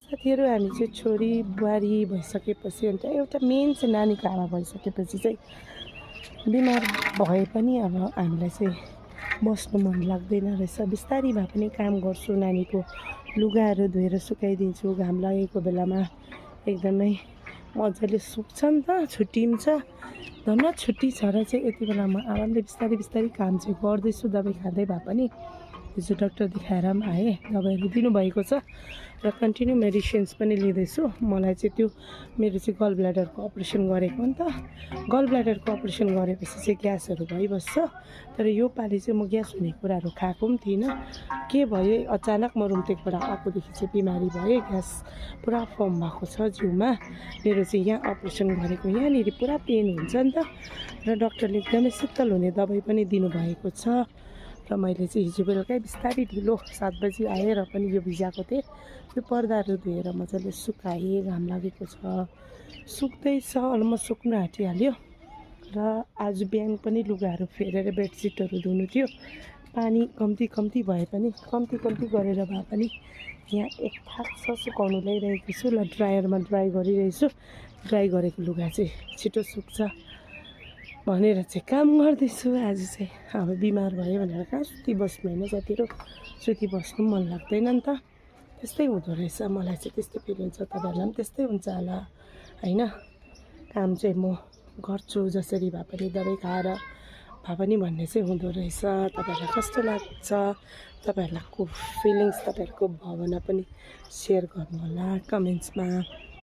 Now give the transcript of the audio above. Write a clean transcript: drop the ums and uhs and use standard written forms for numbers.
साथीहरू हामी चाहिँ छोरी बुहारी भइसकेपछि अन्त एउटा मेन चाहिँ नानीको आमा भइसकेपछि चाहिँ बिमार भए पनि अब हामीलाई चाहिँ बस्नु मन लाग्दैन रहेछ। बिस्तारी भए पनि काम गर्छु, नानीको लुगाहरू धोएर सुकाइदिन्छु। घाम लागेको बेलामा एकदमै मजाले सुक्छ नि त, छुट्टी पनि छ। धन्न छुट्टी छ र चाहिँ यति बेला म आरामले बिस्तारै बिस्तारै काम चाहिँ गर्दैछु, दबाई खाँदै भए पनि। हिजो डक्टर देखाएर पनि आएँ, दबाईहरू दिनुभएको छ र कन्टिन्यू मेडिसिन्स पनि लिँदैछु। मलाई चाहिँ त्यो मेरो चाहिँ गल ब्ल्याडरको अपरेसन गरेको नि त, गल ब्ल्याडरको अपरेसन गरेपछि चाहिँ ग्यासहरू भइबस्छ। तर यो पालि चाहिँ म ग्यास हुने कुराहरू खाएको पनि थिइनँ। के भयो अचानक म रुमटेकबाट आएकोदेखि चाहिँ बिमारी भएँ, ग्यास पुरा फर्म भएको छ जिउमा। मेरो चाहिँ यहाँ अपरेसन गरेको यहाँनिर पुरा पेन हुन्छ नि त, र डक्टरले एकदमै शीतल हुने दबाई पनि दिनुभएको छ। र मैले चाहिँ हिजो बेलुकै बिस्तारै ढिलो 7 बजी आएर पनि यो भिजाएको थिएँ। त्यो पर्दाहरू धोएर मजाले सुकाएँ, घाम लागेको छ, सुक्दैछ, अलमोस्ट सुक्नु आँटिहाल्यो। र आज बिहान पनि लुगाहरू फेरेर बेडसिटहरू धुनु थियो। पानी कम्ती कम्ती भए पनि कम्ती कम्ती गरेर भए पनि यहाँ एक थाक छ सुकाउनु ल्याइरहेको छु। ल ड्रायरमा ड्राई गरिरहेछु। ड्राई गरेको लुगा चाहिँ छिटो सुक्छ भनेर चाहिँ काम गर्दैछु। आज चाहिँ अब बिमार भयो भनेर कहाँ सुती बस्नु होइन साथीहरू, सुती बस्नु मन लाग्दैन नि त। त्यस्तै हुँदो रहेछ, मलाई चाहिँ त्यस्तै फिल हुन्छ, तपाईँहरूलाई पनि त्यस्तै हुन्छ होला होइन। काम चाहिँ म गर्छु जसरी भए पनि, दबाई खाएर भए पनि भन्ने चाहिँ हुँदो रहेछ। तपाईँहरूलाई कस्तो लाग्छ, तपाईँहरूको फिलिङ्स, तपाईँहरूको भावना पनि सेयर गर्नु होला कमेन्ट्समा।